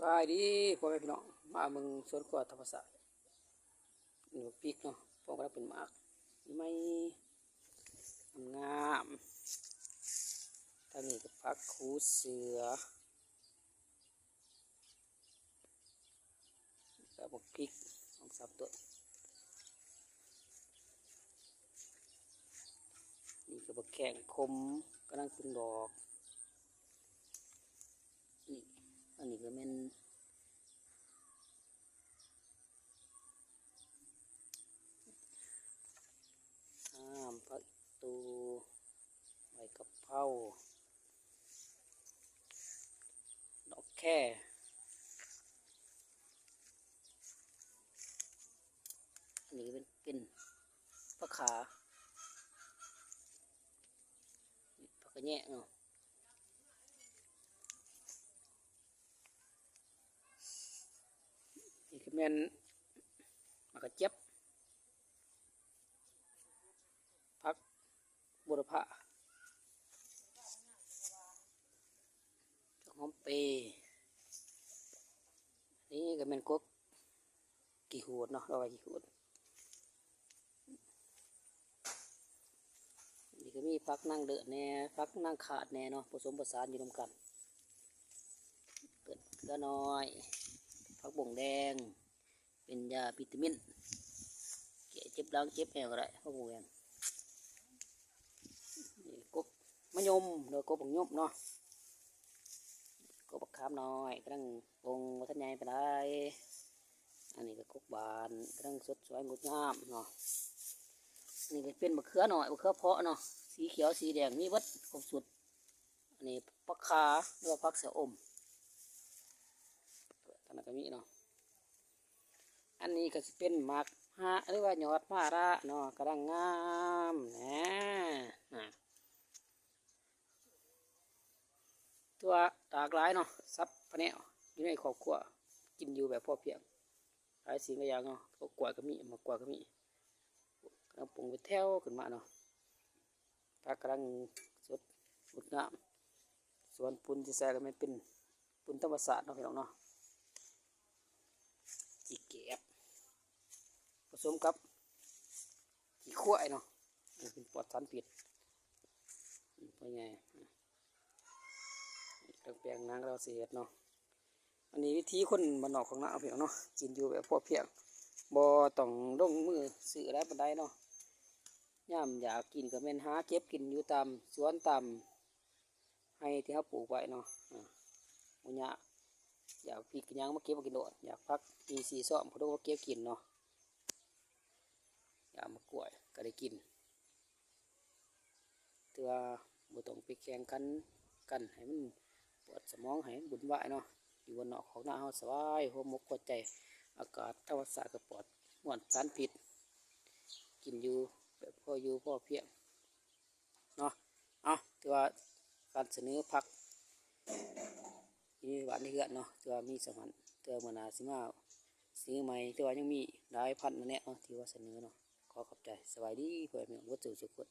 ສະບາຍດີພໍ່ແມ່ພີ່ນ້ອງ ມາເບິ່ງສວນຄົວທຳມະຊາດ ນີ້ບັກພິກເນາະ ພວກກຳລັງເປັນໝາກໃໝ່ ງາມໆ. ທາງນີ້ກໍຜັກຄູເສືອ ແລ້ວບັກພິກສອງສາມຕົ້ນ. ນີ້ກໍບັກແຂ້ງຂົມ ກຳລັງເປັນດອກ. ນີ້ ອັນນີ້ກໍແມ່ນ ອ່າ ຜັກອີ່ຕູ ໃບກະເພົາ ດອກແຄ. ອັນນີ້ເປັນ ເປັນຜັກຂາ ຜັກກະແຍງເນາະ. ນີ້ກໍແມ່ນໝາກກະຈຽບ ຜັກບົວລະພາ ຜັກຫອມເປ. ນີ້ກໍແມ່ນກົກຂີ້ຫູດເນາະ ເອີ້ນວ່າຂີ້ຫູດ. ນີ້ກໍມີຜັກນາງເດີດແດ່ ຜັກນາງຂາດແດ່ເນາະ ປະສົມປະສານຢູ່ນຳກັນ. ເກີດເກືອນ້ອຍ ຜັກບົ້ງແດງ ເປັນຢາວິຕາມິນ ແກ້ເຈັບຫຼັງເຈັບແອວກໍໄດ້ ຜັກບົ້ງແດງ. ນີ້ກົກມະຍົມ ຫຼືກົກບັກຍົມເນາະ. ກົກບັກຂາມນ້ອຍ ກຳລັງປົ່ງ ບໍ່ທັນໃຫຍ່ປານໃດ. ອັນນີ້ກໍກົກບານ ກຳລັງສົດສວຍງົດງາມເນາະ. ນີ້ກໍເປັນບັກເຂືອນ້ອຍ ບັກເຂືອເພາະເນາະ ສີຂຽວສີແດງ ມີເບິດຄົບຊຸດ. ອັນນີ້ຜັກຂາ ຫຼືວ່າຜັກຊະອົມ ທາງນັ້ນກໍມີເນາະ. ອັນນີ້ກໍຊິເປັນໝາກຮາ ຫຼືວ່າຍອດມາລະເນາະ ກຳລັງງາມແນ່. ຖືວ່າຫຼາກຫຼາຍເນາະ ສັບພະແນວຢູ່ໃນຄອບຄົວ ກິນຢູ່ແບບພໍພຽງ ຫຼາຍສິ່ງຫຼາຍຢ່າງເນາະ. ກໍກ້ວຍກໍມີ ໝາກກ້ວຍກໍມີ ກຳລັງປົ່ງເປັນແຖວຂຶ້ນມາເນາະ. ຜັກກຳລັງສົດງົດງາມ ສວນປຸນທີ່ໃສ່ກໍແມ່ນເປັນປຸນທຳມະຊາດເນາະ ພີ່ນ້ອງເນາະ. ຂີ້ແກບ ປະສົມກັບຂີ້ຄວາຍເນາະ ເປັນປອດສານພິດ. ພໍ່ໃຫຍ່ ເຄື່ອງແປງໜັງເຮົາຊິເຮັດເນາະ. ອັນນີ້ວິຖີຄົນບ້ານນອກຂອງນາ ພີ່ນ້ອງເນາະ ກິນຢູ່ແບບພໍພຽງ ບໍ່ຕ້ອງລົງມືຊື້ຫຼາຍປານໃດເນາະ. ຍາມຢາກກິນກໍແມ່ນຫາເກັບກິນຢູ່ຕາມສວນຕາມໄຮ່ທີ່ເຮົາປູກໄວ້ເນາະ ອາ ບໍ່ຍາກ. ຢາກພິກກໍຍ່າງມາເກັບມາກິນໂລດ ຢາກຜັກອີ່ສີ່ຊອມກໍລົງມາເກັບກິນເນາະ. ຢາມະກ້ວຍກໍໄດ້ກິນ ຖືວ່າບໍ່ຕ້ອງໄປແຂ່ງຂັນກັນໃຫ້ມັນປວດສະໝອງ ໃຫ້ມັນວຸ່ນວາຍເນາະ. ຢູ່ບ້ານນອກຂອງນາເຮົາສະບາຍຫົວໝົກຫົວໃຈ ອາກາດທຳມະຊາດກໍປອດມ່ວນສານພິດ ກິນຢູ່ແບບພໍຢູ່ພໍພຽງເນາະ. ເອົາ ຖືວ່າການສະເໜີຜັກຢູ່ໃນບ້ານໃນເຮືອນເນາະ ຖືວ່າມີສ່ຳນັ້ນ ຖືວ່າມື້ໜ້າຊິມາສະເໜີໃໝ່ ແຕ່ວ່າຍັງມີຫຼາຍພັນແນວເນາະ ທີ່ວ່າສະເໜີເນາະ. ຂໍຂອບໃຈ ສະບາຍດີພໍ່ແມ່ພີ່ນ້ອງເບິດສູ່ທຸກຄົນ.